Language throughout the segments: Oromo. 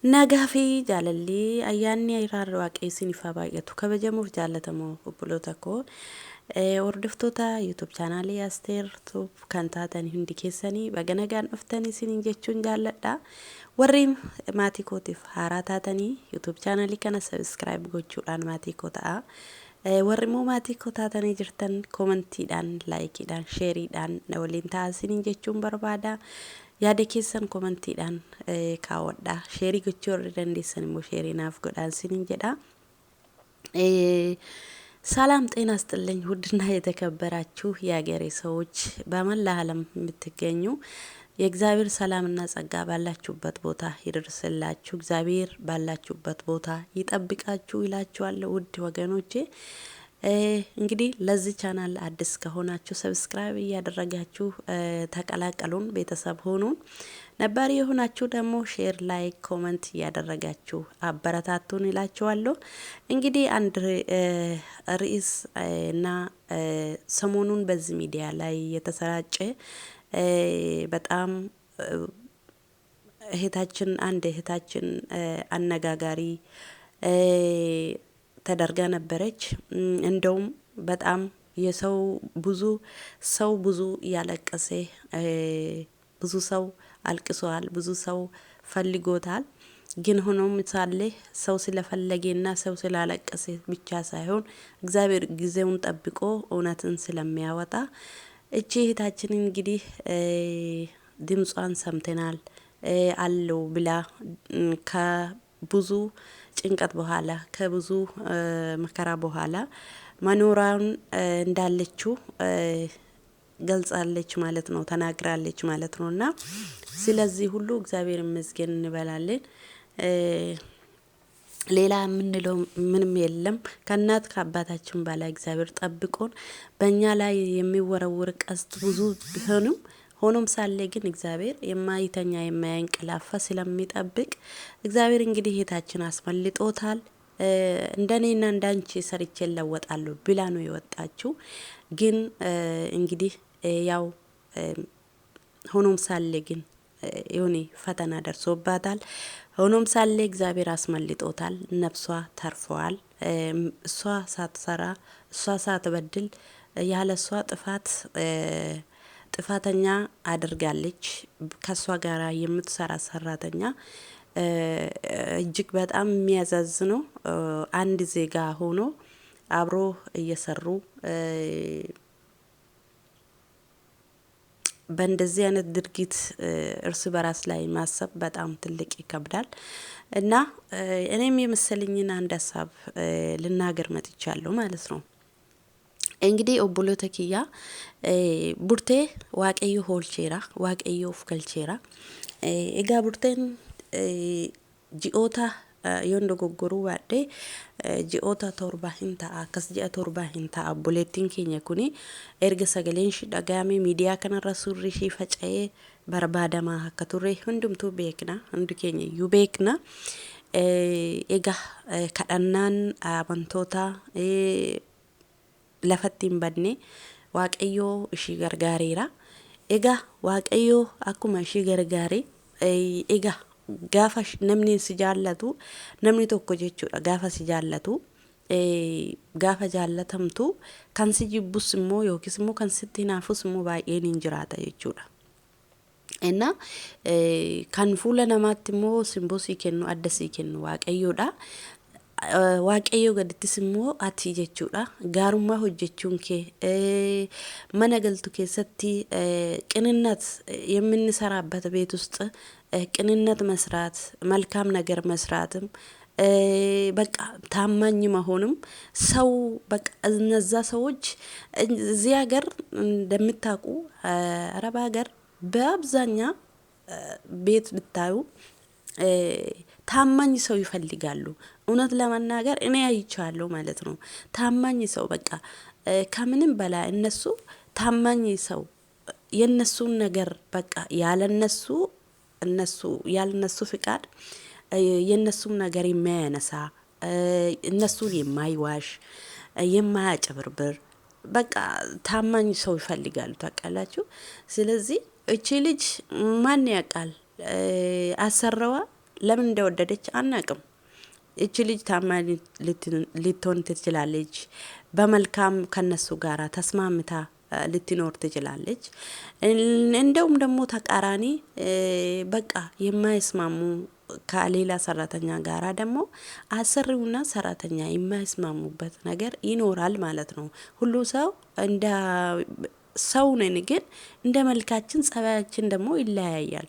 Nagaa fi jaalalli ayyaanni araarri waaqayyo isiniif haa baay'atu. Kabajamuuf jaallatamoo obboloota koo hordoftoota YouTube chaanaalii Asteer Tube kan taatan hundi keessanii baga nagaan dhuftan isiniin jechuun jaalladha. Warri maatii kootiif haaraa taatanii YouTube chaanaalii kana subscribe gochuudhaan maatii koo ta'a. Warri immoo maatii koo taatanii jirtan komantiidhaan, laayikiidhaan, sheeriidhaan na waliin ta'a isiniin jechuun barbaada. Yaada keessan komantiidhaan kaawwadhaa. Sheerii gochuu warri dandeessan immoo sheerii naaf godhaa isiniin jedha. ሰላም ጤና ስጥልኝ። ውድና የተከበራችሁ የአገሬ ሰዎች በመላ ዓለም የምትገኙ የእግዚአብሔር ሰላምና ጸጋ ባላችሁበት ቦታ ይደርስላችሁ። እግዚአብሔር ባላችሁበት ቦታ ይጠብቃችሁ ይላችኋለሁ። ውድ ወገኖቼ እንግዲህ ለዚህ ቻናል አዲስ ከሆናችሁ subscribe እያደረጋችሁ ተቀላቀሉን፣ ቤተሰብ ሆኑን። ነባሪ የሆናችሁ ደግሞ share፣ like፣ comment እያደረጋችሁ አበረታቱን ይላችኋለሁ። እንግዲህ አንድ ርዕስ እና ሰሞኑን በዚህ ሚዲያ ላይ የተሰራጨ በጣም እህታችን አንድ እህታችን አነጋጋሪ ተደርጋ ነበረች። እንደውም በጣም የሰው ብዙ ሰው ብዙ እያለቀሰ ብዙ ሰው አልቅሰዋል፣ ብዙ ሰው ፈልጎታል። ግን ሆኖም ሳለ ሰው ስለፈለገና ሰው ስላለቀሰ ብቻ ሳይሆን እግዚአብሔር ጊዜውን ጠብቆ እውነትን ስለሚያወጣ እቺ እህታችን እንግዲህ ድምጿን ሰምተናል አለው ብላ ከብዙ ጭንቀት በኋላ ከብዙ መከራ በኋላ መኖሯን እንዳለችው ገልጻለች ማለት ነው፣ ተናግራለች ማለት ነው። እና ስለዚህ ሁሉ እግዚአብሔር ይመስገን እንበላለን። ሌላ የምንለው ምንም የለም። ከእናት ከአባታችን በላይ እግዚአብሔር ጠብቆን በእኛ ላይ የሚወረውር ቀስት ብዙ ቢሆንም ሆኖም ሳለ ግን እግዚአብሔር የማይተኛ የማያንቀላፋ ስለሚጠብቅ እግዚአብሔር እንግዲህ እህታችን አስመልጦታል። እንደኔና እንዳንቺ ሰርቼ እለወጣለሁ ብላ ነው የወጣችው። ግን እንግዲህ ያው ሆኖም ሳለ ግን የሆነ ፈተና ደርሶባታል። ሆኖም ሳለ እግዚአብሔር አስመልጦታል። ነፍሷ ተርፈዋል። እሷ ሳትሰራ እሷ ሳትበድል ያለ እሷ ጥፋት ጥፋተኛ አድርጋለች። ከእሷ ጋር የምትሰራ ሰራተኛ እጅግ በጣም የሚያዛዝነው አንድ ዜጋ ሆኖ አብሮ እየሰሩ በእንደዚህ አይነት ድርጊት እርስ በራስ ላይ ማሰብ በጣም ትልቅ ይከብዳል። እና እኔም የመሰለኝን አንድ ሀሳብ ልናገር መጥቻለሁ ማለት ነው። እንግዲህ obboloota kiyya Burtee Waaqayyo oolcheera, Waaqayyo of galcheera. Egaa Burteen ji'oota yoon dogoggoruu baadhe ji'oota 7 hin ta'a, akkas ji'a 7 hin ta'a. Obboleettiin keenya kuni erga sagaleen ishii dhaga'ame miidiyaa kanarra suurri ishii faca'ee barbaadamaa akka turre hundumtuu beekna, hundi keenya iyyuu beekna. Egaa kadhannaan amantoota lafatti hin badne Waaqayyoo ishii gargaareera. Egaa Waaqayyoo akkuma ishii gargaare egaa gaafa namni si jaallatu namni tokko jechuudha gaafa si jaallatu gaafa jaallatamtu kan si jibbus immoo yookiis immoo kan sitti hinaafus immoo baay'een hin jiraata jechuudha. እና kan fuula namaatti immoo simboo sii kennu adda sii kennu Waaqayyoodha. Waaqayyoo gadittis immoo ati jechuudha. Gaarummaa hojjechuun kee mana galtu keessatti ቅንነት የምንሰራበት ቤት ውስጥ ቅንነት መስራት መልካም ነገር መስራትም በቃ ታማኝ መሆንም ሰው በቃ እነዛ ሰዎች እዚህ ሀገር እንደምታውቁ አረብ ሀገር በአብዛኛ ቤት ብታዩ ታማኝ ሰው ይፈልጋሉ። እውነት ለመናገር እኔ አይቻለሁ ማለት ነው። ታማኝ ሰው በቃ ከምንም በላይ እነሱ ታማኝ ሰው የነሱን ነገር በቃ ያለነሱ እነሱ ያለነሱ ፍቃድ የነሱን ነገር የማያነሳ እነሱን የማይዋሽ የማያጭበርብር በቃ ታማኝ ሰው ይፈልጋሉ። ታውቃላችሁ። ስለዚህ እቺ ልጅ ማን ያውቃል አሰረዋ ለምን እንደወደደች አናቅም። እች ልጅ ታማኝ ልትሆን ትችላለች። በመልካም ከነሱ ጋራ ተስማምታ ልትኖር ትችላለች። እንደውም ደግሞ ተቃራኒ በቃ የማይስማሙ ከሌላ ሰራተኛ ጋራ ደግሞ አሰሪውና ሰራተኛ የማይስማሙበት ነገር ይኖራል ማለት ነው። ሁሉ ሰው እንደ ሰው ነን፣ ግን እንደ መልካችን ጸባያችን ደግሞ ይለያያል።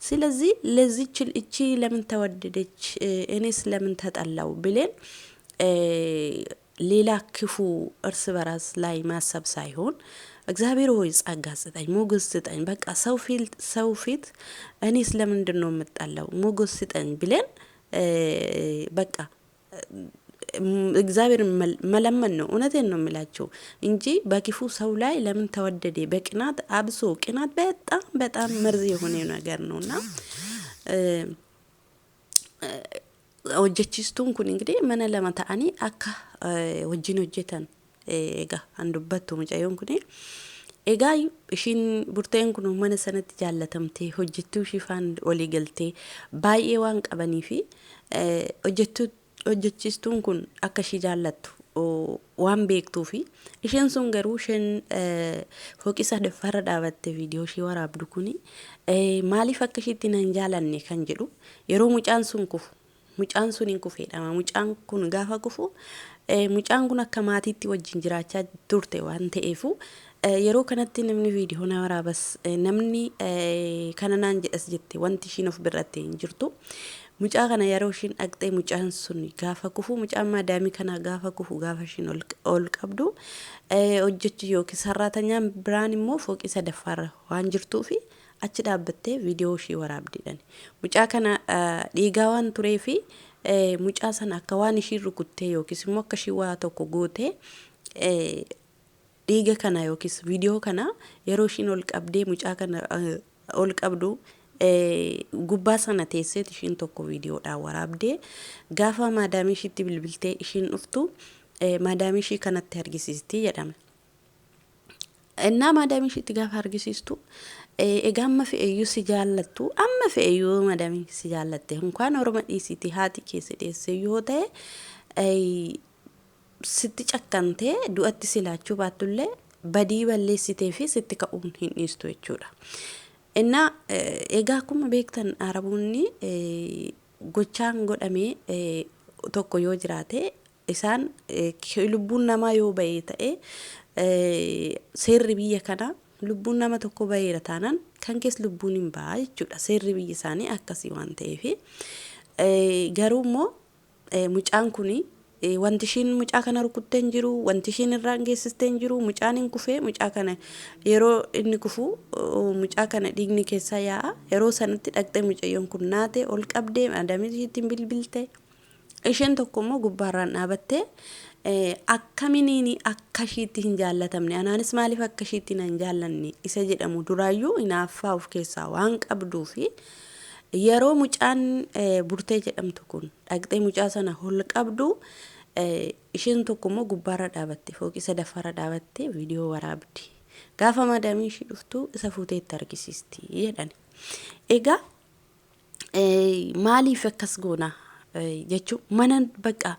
ስለዚህ ለዚች እቺ ለምን ተወደደች፣ እኔስ ለምን ተጠላው ብለን ሌላ ክፉ እርስ በራስ ላይ ማሰብ ሳይሆን እግዚአብሔር ሆይ ጸጋ ስጠኝ፣ ሞገስ ስጠኝ፣ በቃ ሰው ፊት እኔስ ለምንድን ነው የምጠላው፣ ሞገስ ስጠኝ ብለን በቃ እግዚአብሔር መለመን ነው። እውነቴን ነው የምላቸው እንጂ በክፉ ሰው ላይ ለምን ተወደደ በቅናት፣ አብሶ ቅናት በጣም በጣም መርዝ የሆነ ነገር ነውና hojjechiistuun kun እንግዲህ mana lama ta'anii akka wajjin hojjetan egaa an dubbattu mucayyoon kun. Egaa ishiin Burteen kun mana sanatti jaallatamtee hojjettuu ishii faan walii galtee baay'ee waan qabanii fi hojjechiistuun kun akka ishii jaallattu waan beektuu fi isheen sun garuu isheen fooqii sadaffaarra dhaabattee viidiyoo ishii waraabdu kuni maaliif akka ishiitti nan jaalanne kan jedhu, yeroo mucaan sun kufu, mucaan sun hin kufeedha. Mucaan kun gaafa kufu mucaan kun akka maatiitti wajjin jiraachaa turte waan ta'eefu yeroo kanatti namni viidiyoo na waraabas, namni kana naan jedhas jette wanti ishiin of birratte hin jirtu. Mucaa kana yeroo ishiin dhaqxee mucaan sun gaafa kufu, mucaan maadaamii kana gaafa kufu, gaafa ishiin ol qabdu hojjechuu yookiin sarraatanyaan biraan immoo fooqii sadaffaarra waan jirtuufi achi dhaabbattee viidiyoo ishii waraabdidhan. Mucaa kana dhiigaa waan tureefi mucaa sana akka waan ishiin rukuttee yookiis immoo akka ishii waa tokko gootee dhiiga kana yookiis viidiyoo kana yeroo ishiin ol qabdee mucaa kana ol qabdu gubbaa sana teesseet ishiin tokko viidiyoodhaan waraabdee gaafa maadaamii ishiitti bilbiltee ishiin dhuftu maadaamii ishii kanatti argisiisti jedhame. Innaa maadaamii ishiitti gaafa argisiistu, egaa amma fe'eyyuu si jaallattu, amma fe'eyyuu maadaamii si jaallatte እንኳን orma dhiisiti haati keessa dheesse yoo ta'e sitti cakkantee du'atti si laachuu baattullee badii balleessitee fi sitti ka'uun hin dhiistu jechuudha. Innaa egaa akkuma beektan Araboonni gochaan godhamee tokko yoo jiraate isaan lubbuun namaa yoo ba'ee ta'e seerri biyya kanaa lubbuun nama tokko ba'eera taanaan kan keessa lubbuun hin ba'a jechuudha. Seerri biyya isaanii akkasii waan ta'eef. Garuu immoo mucaan kuni wanti ishiin mucaa kana rukuttee hin jiru, wanti ishiin irraan geessistee hin jiru, mucaan hin kufee, mucaa kana yeroo inni kufu mucaa kana dhiigni keessaa yaa'a. Yeroo sanatti dhaqxee mucayyoon kun naate ol qabdee maadaamii ishiitti bilbilte. Isheen tokko immoo gubbaarraan dhaabattee akkaminiin akka ishiitti hin jaallatamne, anaanis maaliif akka ishiitti hin jaallanne isa jedhamu duraayyuu hinaaffaa of keessaa waan qabduu fi yeroo mucaan Burtee jedhamtu kun dhaqxee mucaa sana ol qabdu isheen tokko immoo gubbaarra dhaabatte, fooqii sadaffaarra dhaabattee viidiyoo waraabdi. Gaafa maadaamii ishii dhuftu isa fuutee itti argisiisti jedhan. Egaa maaliif akkas goona jechuun mana bakka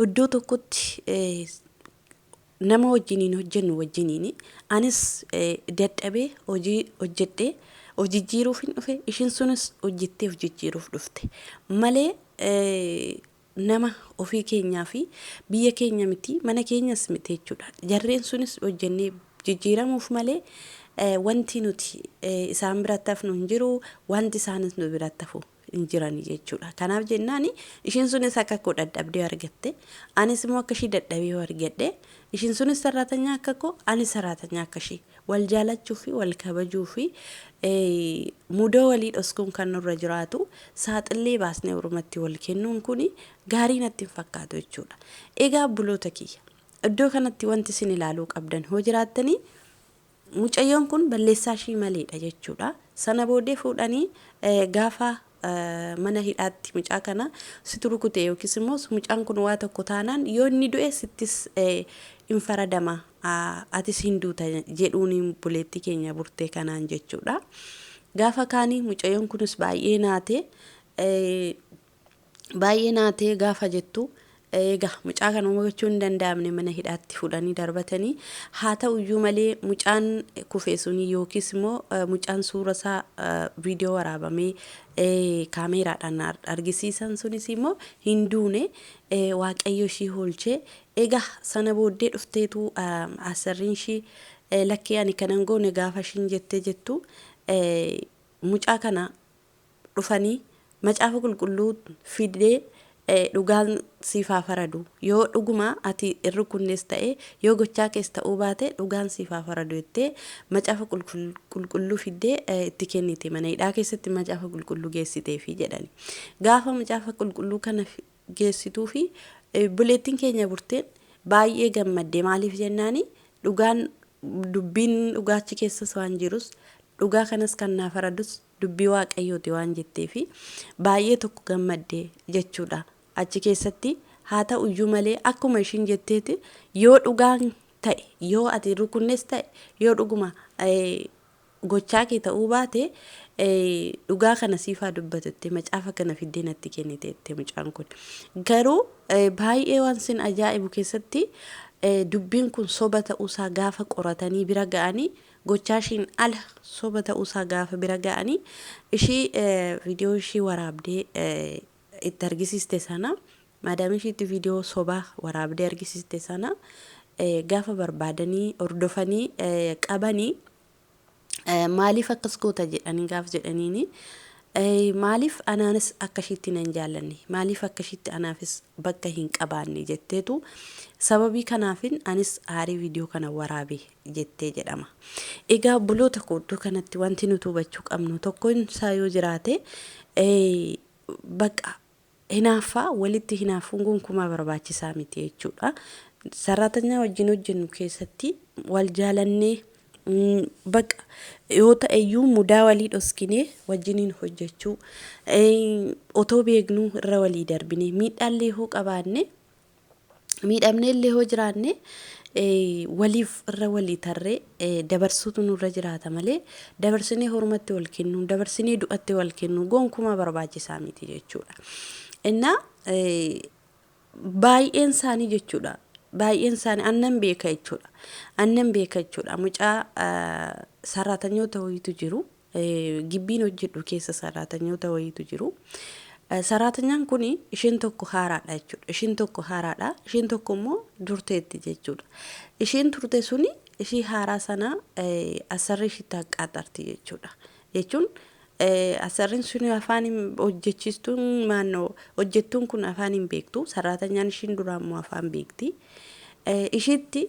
iddoo tokkotti nama wajjiniin hojjennu wajjiniin anis dadhabee hojii hojjedhee hojii jijjiiruuf hin dhufe, ishiin sunis hojjettee of jijjiiruuf dhufte malee nama ofii keenyaa fi biyya keenya miti, mana keenyas miti jechuudha. Jarreen sunis hojjennee jijjiiramuuf malee wanti nuti isaan biratti hafnu hin jiru, wanti isaanis nu biratti hafu hin jirani jechuudha. Kanaaf jennaan ishiin sunis akka koo dadhabdee argatte, anis immoo akka ishii dadhabee argadhe, ishiin sunis saraatanyaa akka koo, anis saraatanyaa akka ishii, wal jaalachuu fi wal kabajuu fi mudoo walii dhoskuun kan nurra jiraatu saaxillee baasnee ormatti wal kennuun kuni gaarii natti hin fakkaatu jechuudha. Egaa buloota kiyya, iddoo kanatti wanti isin ilaaluu qabdan hoo jiraattanii mucayyoon kun balleessaa ishii maleedha jechuudha. Sana booddee fuudhanii gaafa mana hidhaatti mucaa kana situ rukute yookiis immoo mucaan kun waa tokko taanaan yoo inni du'e sittis hin faradama, atis hin duuta jedhuun buleetti keenya Burtee kanaan jechuudha. Gaafa kaanii mucayyoon kunis baay'ee naate. Baay'ee naatee gaafa jettu, egaa mucaa kana gochuu hin danda'amne, mana hidhaatti fudhanii darbatanii. Haa ta'u iyyuu malee, mucaan kufe suni yookiis immoo mucaan suura isaa viidiyoo waraabamee kaameeraadhaan argisiisan sunis immoo hin duune. Waaqayyo ishii oolchee. Egaa sana booddee dhufteetu asirriin ishii "Lakkee, ani kanan goone" gaafa ishiin jettee jettu, mucaa kana dhufanii macaafa qulqulluu fidee, "Dhugaan siif haa faradu, yoo dhuguma ati irri kunnes ta'e, yoo gochaa kees ta'uu baate, dhugaan siif haa faradu" jettee macaafa qulqulluu fiddee itti kennite. Mana hidhaa keessatti macaafa qulqulluu geessiteefi jedhani. Gaafa macaafa qulqulluu kana geessituufi, buleettiin keenya Burteen baay'ee gammadde. Maaliif jennaani, dhugaan, dubbiin dhugaachi keessas waan jirus, dhugaa kanas kan naa faradus dubbii Waaqayyooti waan jetteefi baay'ee tokko gammadde jechuudha achi keessatti. Haa ta'u iyyuu malee, akkuma ishiin jetteeti, yoo dhugaan ta'e, yoo ati rukunnes ta'e, yoo dhuguma gochaa kee ta'uu baate, dhugaa kana siifaa dubbatutte, macaafa kana fiddee natti kennite jette. Mucaan kun garuu baay'ee waan sin ajaa'ibu keessatti, dubbiin kun soba ta'uusaa gaafa qoratanii bira ga'anii, gochaa ishiin ala soba ta'uusaa gaafa bira ga'anii, ishii viidiyoo ishii waraabdee itti argisiiste sana, maadaamii ishiitti viidiyoo sobaa waraabdee argisiiste sana gaafa barbaadanii hordofanii qabanii, "Maaliif akkas goota?" jedhanii gaaf jedhaniini, "Maaliif anaanis akka ishiitti nan jaallanne, maaliif akka ishiitti anaafis bakka hin qabaanne?" jetteetu, "Sababii kanaafin anis aarii viidiyoo kana waraabe" jettee jedhama. Egaa obboloota koo, iddoo kanatti wanti nuti hubachuu qabnu tokkoon isaa yoo jiraate, bakka hinaaffaa walitti hinaafuun gonkumaa barbaachisaa miti jechuudha. Saraatanyaa wajjin hojjennu keessatti wal jaalannee, baqa yoo ta'eyyuu mudaa walii dhoskinee wajjiniin hojjechuu, otoo beeknuu irra walii darbinee, miidhaallee yoo qabaanne, miidhamnee illee yoo jiraanne, waliif irra walii tarree dabarsuutu nurra jiraata malee, dabarsinee hormatti wal kennuu, dabarsinee du'atti wal kennuu gonkumaa barbaachisaa miti jechuudha. Innaa baay'een isaanii jechuudha. Baay'een isaanii annan beeka jechuudha. Annan beeka jechuudha. Mucaa saraatanyoota wayiitu jiru. Gibbiin hojjedhu keessa saraatanyoota wayiitu jiru. Saraatanyaan kun isheen tokko haaraadha jechuudha. Isheen tokko haaraadha. Isheen tokko immoo durteetti jechuudha. Isheen turte suni ishii haaraa sana asarri ishiitti haqqaaxarti jechuudha. Jechuun asarriin suni afaan hojjechiistuun maannoo hojjettuun kun afaan hin beektu. Saraatanyaan ishiin duraa immoo afaan beekti. Ishiitti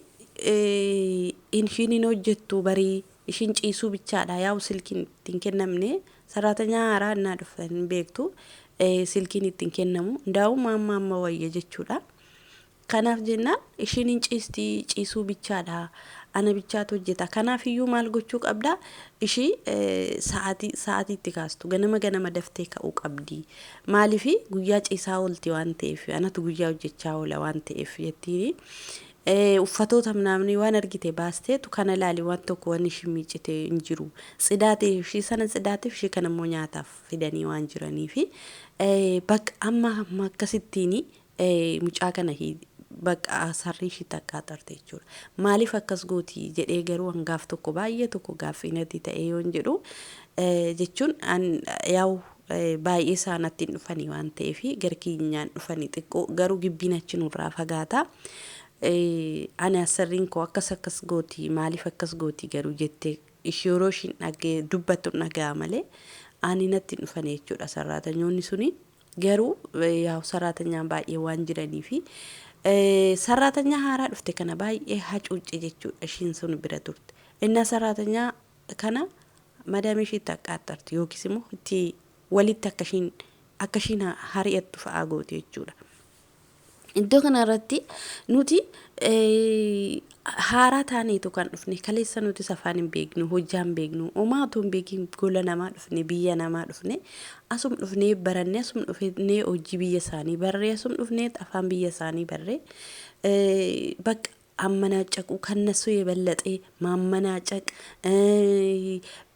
ishiin hin hojjettu barii, ishiin ciisuu bichaadha. Yaa'u silkiin ittiin kennamne, saraatanyaa haaraa innaa dhufan hin beektu. Silkiin ittiin kennamu ndaa'u amma amma wayya jechuudha. Kanaaf jennaan ishiin hin ciistii, ciisuu bichaadha. Ana bichaatu hojjeta. Kanaaf iyyuu maal gochuu qabda? Ishii sa'aatii sa'aatiitti kaastu. Ganama ganama daftee ka'uu qabdi. Maaliif? Guyyaa ciisaa oolti waan ta'eef, anatu guyyaa hojjechaa oola waan ta'eef jettiini. Uffatoota namni waan argite baasteetu kana ilaali, waan tokko waan ishii miiccite hin jiru. Tsidaatee ishii sana tsidaatiif, ishii kana immoo nyaataaf fidanii waan jiraniifi bakka amma amma akkasittiin mucaa kana bakka sarrii ishiitti akkaatarte jechuudha. Maaliif akkas gooti jedhee garuu hangaaf tokko baay'ee tokko gaaffii natti ta'e yoon jedhu, jechuun yaa'u baay'ee isaanatti hin dhufanii waan ta'eef, gara keenyaan dhufanii xiqqoo garuu gibbiin achi nurraa fagaata. Ani asirriin koo akkas akkas gooti, maaliif akkas gooti garuu jettee ishii yeroo ishiin dhagee dubbattu dhagaa malee, ani natti hin dhufane jechuudha sarraatanyoonni suni. Garuu yaa'u sarraatanyaan baay'ee waan jiranii fi sarraatanyaa haaraa dhufte kana baay'ee hacuucce jechuudha ishiin sun bira turte. Innaa sarraatanyaa kana madaamii ishiitti akkaattarti yookiis immoo itti walitti akka ishiin hari'attu fa'aa gooti jechuudha. Iddoo kanarratti nuti haaraa taaneetu kan dhufne. Kaleessa nuti afaan hin beeknu, hojjaa hin beeknu, homaa otoo hin beekin gola namaa dhufne, biyya namaa dhufne, asum dhufnee baranne, asum dhufnee hojii biyya isaanii barree, asum dhufnee afaan biyya isaanii barree, bakka አመናጨቁ ከነሱ የበለጠ ማመናጨቅ፣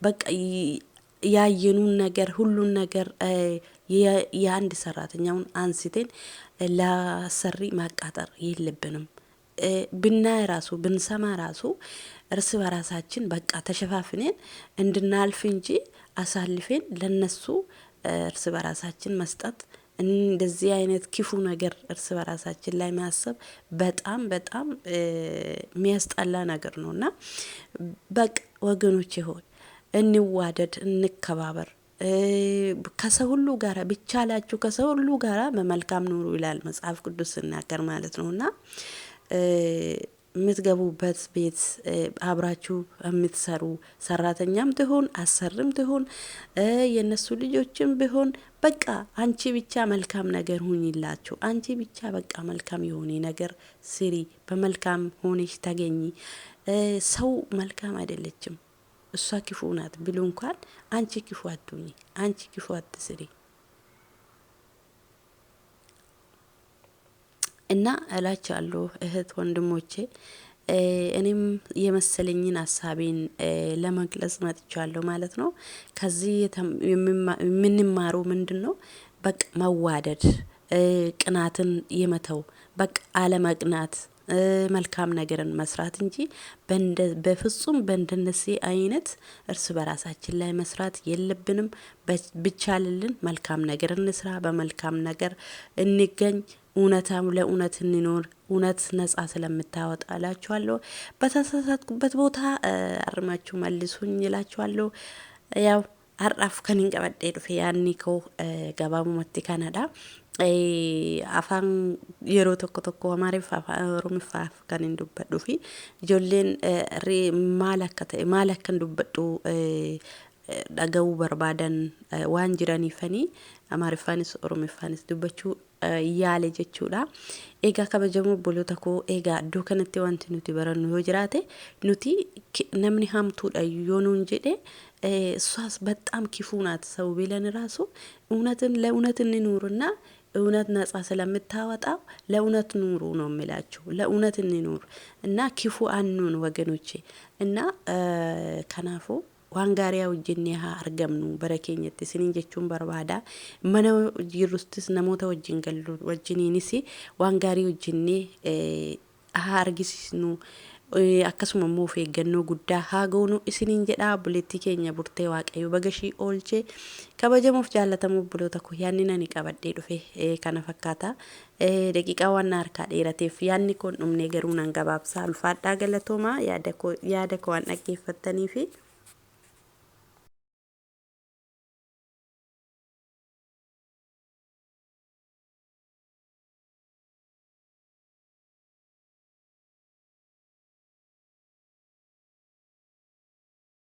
በቃ ያየኑን ነገር ሁሉን ነገር የአንድ ሰራተኛውን አንስቴን ለአሰሪ ማቃጠር የለብንም። ብናይ ራሱ፣ ብንሰማ ራሱ እርስ በራሳችን በቃ ተሸፋፍነን እንድናልፍ እንጂ አሳልፌን ለነሱ እርስ በራሳችን መስጠት፣ እንደዚህ አይነት ክፉ ነገር እርስ በራሳችን ላይ ማሰብ በጣም በጣም የሚያስጠላ ነገር ነው። እና በቃ ወገኖቼ ሆይ፣ እንዋደድ፣ እንከባበር። ከሰው ሁሉ ጋራ ቢቻላችሁ ከሰው ሁሉ ጋራ በመልካም ኑሩ ይላል መጽሐፍ ቅዱስ ሲናገር ማለት ነው። እና የምትገቡበት ቤት አብራችሁ የምትሰሩ ሰራተኛም ትሁን፣ አሰርም ትሁን፣ የእነሱ ልጆችም ቢሆን በቃ አንቺ ብቻ መልካም ነገር ሁኚላቸው። አንቺ ብቻ በቃ መልካም የሆነ ነገር ስሪ፣ በመልካም ሆነሽ ተገኚ። ሰው መልካም አይደለችም፣ እሷ ክፉ ናት ብሎ እንኳን አንቺ ክፉ አትሁኚ፣ አንቺ ክፉ አትስሪ። እና እላችኋለሁ እህት ወንድሞቼ፣ እኔም የመሰለኝን ሀሳቤን ለመግለጽ መጥቻለሁ ማለት ነው። ከዚህ የምንማረው ምንድን ነው? በቃ መዋደድ፣ ቅናትን የመተው፣ በቃ አለመቅናት፣ መልካም ነገርን መስራት እንጂ በፍጹም በእንደነዚህ አይነት እርስ በራሳችን ላይ መስራት የለብንም። ብቻልልን መልካም ነገር እንስራ፣ በመልካም ነገር እንገኝ፣ እውነታም ለእውነት እንኖር። እውነት ነጻ ስለምታወጣ እላችኋለሁ። በተሳሳትኩበት ቦታ አርማችሁ መልሱኝ እላችኋለሁ። ያው har'aaf kan hin qabadhee dhufe yaadni koo gabaabumatti kanadha. Afaan yeroo tokko tokko Amaariffaa, afaan Oromiffaaf kan hin dubbadhuu fi ijoolleen maal akka ta'e, maal akka hin dubbadhu dhaga'uu barbaadan waan jiraniifanii Amaariffaanis Oromiffaanis dubbachuu yaale jechuudha. Egaa kabajamoo obboloota koo, egaa iddoo kanatti wanti nuti barannu yoo jiraate, nuti namni hamtuudha yoo nuun jedhe፣ እሷስ በጣም ክፉ ናት ሰው ቢለን ራሱ እውነትን ለእውነት እንኑርና እውነት ነጻ ስለምታወጣው ለእውነት ኑሩ ነው የሚላችሁ። ለእውነት እንኑር እና ክፉ አንሁን ወገኖቼ። እና kanaafuu waan gaarii hojjennee haa argamnu bara keenyatti isiniin jechuun barbaada. Mana jirruttis namoota wajjin gallu wajjiniinis waan gaarii hojjennee haa argisiisnu. Akkasuma immoo of eeggannoo guddaa haa goonu isiniin jedha. Obboleettii keenya Burtee Waaqayyo baga ishii oolchee. Kabajamuuf jaallatamu obboloota koo, yaadni nani qabadhee dhufe kana fakkaata. Daqiiqaa waan harkaa dheerateef yaadni koon dhumnee garuu nan gabaabsaa. Ulfaadhaa, galatoomaa yaada koo waan dhaggeeffattanii fi